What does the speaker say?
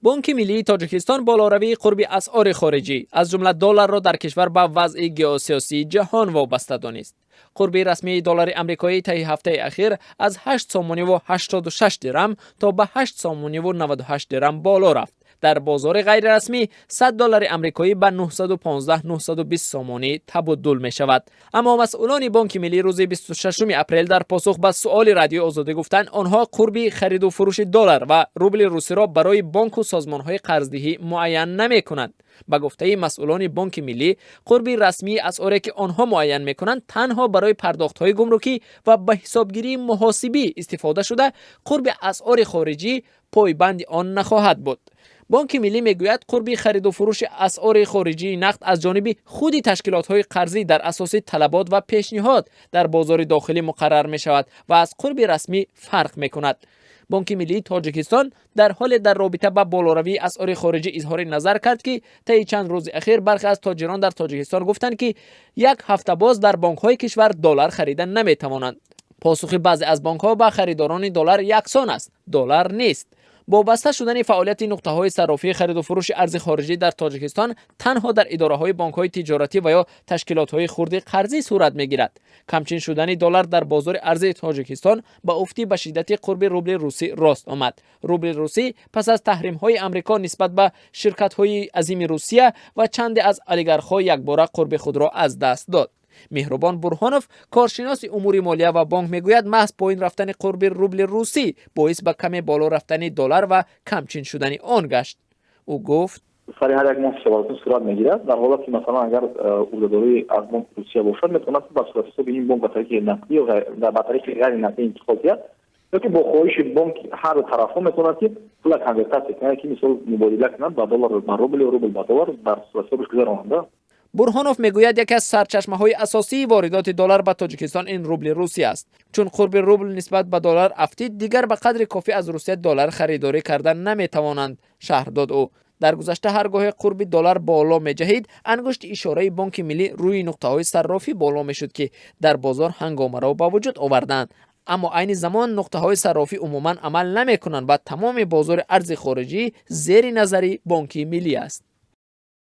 Бонки миллии Тоҷикистон болоравии қурби асъори хориҷӣ, аз ҷумла долларро, дар кишвар ба вазъи геосиёсии ҷаҳон вобаста донист. Қурби расмии доллари амрикоӣ таи ҳафтаи ахир аз 8 сомониву 86 дирам то ба 8 сомониву 98 дирам боло рафт. Дар бозори ғайрирасмӣ 100 доллари амрикоӣ ба 915-920 сомонӣ табоддул мешавад. Аммо масъулони Бонки миллӣ рӯзи 26 апрел дар посух ба суоли Радиои Озодӣ гуфтанд, онҳо қурби хариду фурӯши доллар ва рубли русиро барои бонку созмонҳои қарздиҳӣ муайян намекунанд. Ба гуфтаи масъулони Бонки миллӣ, қурби расмии асъоре, ки онҳо муайян мекунанд, танҳо барои пардохтҳои гумрукӣ ва ба ҳисобгирии муҳосибӣ истифода шуда, қурби асъори хориҷӣ пойбанди он нахоҳад буд. Бонки миллӣ мегӯяд, қурби хариду фурӯши асъори хориҷии нақд аз ҷониби худи ташкилотҳои қарзӣ дар асоси талабот ва пешниҳод дар бозори дохилӣ муқаррар мешавад ва аз қурби расмӣ фарқ мекунад. Бонки миллии Тоҷикистон дар ҳоле дар робита ба болоравии асъори хориҷӣ изҳори назар кард, ки таи чанд рӯзи ахир бархе аз тоҷирон дар Тоҷикистон гуфтанд, ки як ҳафта боз дар бонкҳои кишвар доллар харида наметавонанд. Посухи баъзе аз бонкҳо ба харидорони доллар яксон аст: доллар нест. Бо баста шудани фаъолияти нуқтаҳои саррофии хариду фурӯши арзи хориҷӣ дар Тоҷикистон танҳо дар идораҳои бонкҳои тиҷоратӣ ва ё ташкилотҳои хурди қарзӣ сурат мегирад. Камчин шудани доллар дар бозори арзи Тоҷикистон ба уфти ба шиддати қурби рубли русӣ рост омад. Рубли русӣ пас аз таҳримҳои Амрико нисбат ба ширкатҳои азими Русия ва чанде аз олигархҳо якбора қурби худро аз даст дод. Меҳрубон Бурҳонов, коршиноси умури молия ва бонк, мегӯяд, маҳз поин рафтани қурби рубли русӣ боис ба каме боло рафтани доллар ва камчин шудани он гашт. Ӯ гуфт: Сари ҳар як моҳ ҳисобатон сурат мегирад. Дар ҳолати, масалан, агар уҳдадории аз бонки Русия бошад, метавонад ба суратҳисоби ин бонк ба тариқи нақдӣ ё ба тариқи ғайри нақдӣ интиқол диҳад ёки бо хоҳиши бонк ҳар тарафҳо метавонад, ки пула конвертатсия кунад, ки мисол мубодила кунад ба доллар ба рубл ё рубл ба доллар дар суратҳисобаш гузаронанда. Бурҳонов мегӯяд, яке аз сарчашмаҳои асосии воридоти доллар ба Тоҷикистон ин рубли русӣ аст. Чун қурби рубл нисбат ба доллар афтид, дигар ба қадри кофӣ аз Русия доллар харидорӣ карда наметавонанд, шарҳ дод ӯ. Дар гузашта ҳар гоҳе қурби доллар боло меҷаҳид, ангушти ишораи Бонки миллӣ рӯи нуқтаҳои саррофӣ боло мешуд, ки дар бозор ҳангомаро ба вуҷуд оварданд. Аммо айни замон нуқтаҳои саррофӣ умуман амал намекунанд ва тамоми бозори арзи хориҷӣ зери назари Бонки миллӣ аст.